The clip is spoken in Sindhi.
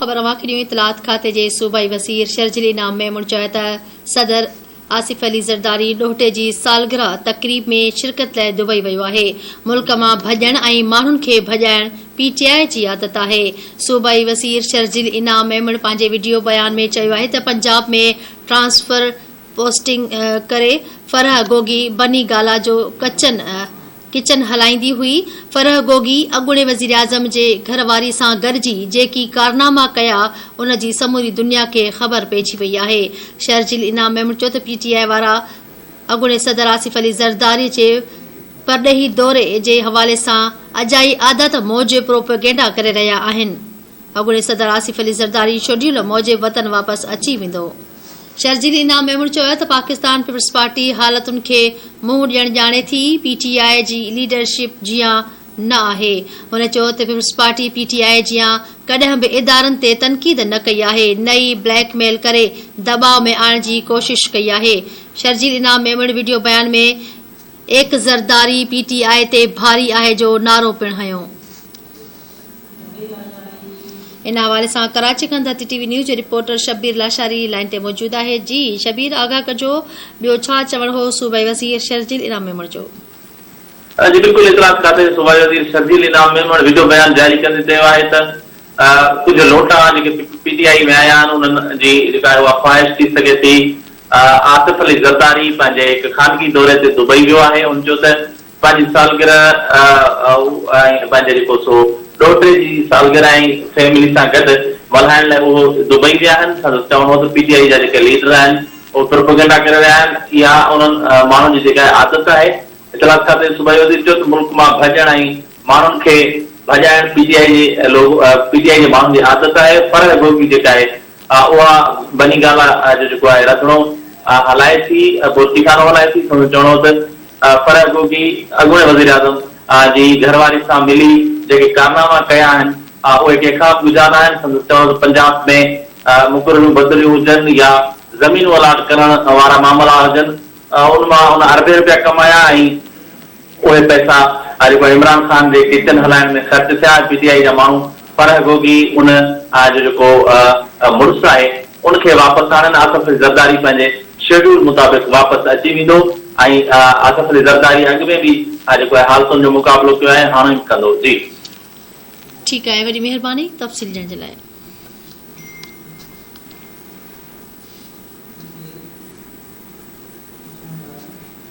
خبر اوهان کي ڏيون اطلاعات کاتي جي صوبائي وزير شرجيل انعام ميمڻ چيو ته صدر آصف علي زرداري ڏوهٽي جي سالگرهه تقريب ۾ شرڪت لاء دبئي ويو آهي، ملڪ مان ڀڄڻ ۽ ماڻهن کي ڀڄائڻ پي ٽي آء جي عادت آهي. صوبائي وزير شرجيل انعام ميمڻ پنهنجي وڊيو بيان ۾ چيو آهي ته پنجاب ۾ ٽرانسفر پوسٽنگ ڪري فرح گوگي بني گالا جو ڪچن ڪچن هلائيندي هئي. فرح گوگي اڳوڻي وزيراعظم جي گهر واري سان گڏجي جيڪي ڪارناما ڪيا ان جي سموري دنيا کي خبر پئجي وئي آهي. شرجيل انعام ميمڻ چيو ته پي ٽي آء وارا اڳوڻي صدر آصف علي زرداري جي پرڏيهي دوري جي حوالي سان اجائي عادت موجب پروپيگينڊا ڪري رهيا آهن. اڳوڻي صدر آصف علي زرداري شيڊيول موجب وطن واپس اچي ويندو. شرجيل انعام ميمڻ چيو ته پاڪستان پيپلز پارٽي حالتن کي منهن ڏيڻ ڄاڻي ٿي، پي ٽي آء جي ليڊرشپ جيان نه آهي. هن چيو ته پيپلز پارٽي پي ٽي آء جيان ڪڏهن به ادارن تي تنقيد نه ڪئي آهي نه ئي بليڪ ميل ڪري دٻاء ۾ آڻڻ جي ڪوشش ڪئي آهي. شرجيل انعام ميمڻ وڊيو بيان ۾ ايڪ زرداري پي ٽي آء تي ڀاري آهي جو نعرو پڻ هنيو. ان حوالي سان ڪراچي کان ڌرتي ٽي وي نيوز جو رپورٽر شبير لاشاري لائين تي موجود آهي جي شبير آگاهه ڪجو ٻيو ڇا چوڻ هو صوبائي وزير شرجيل انعام ميمڻ جو. جي بلڪل اطلاعات کاتي جي صوبائي وزير شرجيل انعام ميمڻ وڊيو بيان جاري ڪندي چيو آهي ته ڪجهه لوٽا جيڪي پي ٽي آء ۾ آيا آهن انهن جي جيڪا آهي اها خواهش ٿي سگهي ٿي آصف علي زرداري پنهنجي هڪ خانگي دوري تي دبئي ويو آهي هن چيو ته پنهنجي سالگرهه ۽ پنهنجي جيڪو سو ڏوهٽي جي سالگرهه ۽ فيملي سان گڏ ملهائڻ لاء اهو دبئي ويا آهن. سندس چوڻ هو ته پي ٽي آء جا جيڪي ليڊر آهن اهي پروپيگنڊا ڪري رهيا آهن، اها انهن ماڻهن جي جيڪا عادت آهي. اطلاعات کاتي جي صوبائي وزير چيو ته ملڪ مان ڀڄڻ ۽ ماڻهن کي ڀڄائڻ پي ٽي آء جي پي ٽي آء جي ماڻهن جي عادت آهي، فرح گوگي جيڪا آهي اها بني گالا جو جيڪو آهي رڌڻو هلائي ٿي، بورچي خانو هلائي ٿي، سندس چوڻ هو ته فرح گوگي اڳوڻي وزيراعظم جي گهر واري سان ملي جيڪي ڪارناما ڪيا آهن اهي ڪنهن کان به ڳجها ناهن، سندس چوڻ هو ته پنجاب ۾ مقرريون بدليون هجن يا زمينون الاٽ ڪرڻ وارا معاملا هجن ان مان هن اربين رپيا ڪمايا ۽ اهي پئسا جيڪو عمران خان جي ڪچن هلائڻ ۾ خرچ ٿيا ۽ پي ٽي آء جا ماڻهو فرح گوگي ان جو جيڪو مڙس آهي ان کي واپس آڻن، آصف علي زرداري پنهنجي شيڊول مطابق واپس اچي ويندو ۽ آصف علي زرداري اڳ ۾ به جيڪو آهي حالتن جو مقابلو ڪيو آهي هاڻي به ڪندو جي. ٺيڪ آهي وڏي مهرباني تفصيل ڏيڻ جي لاء.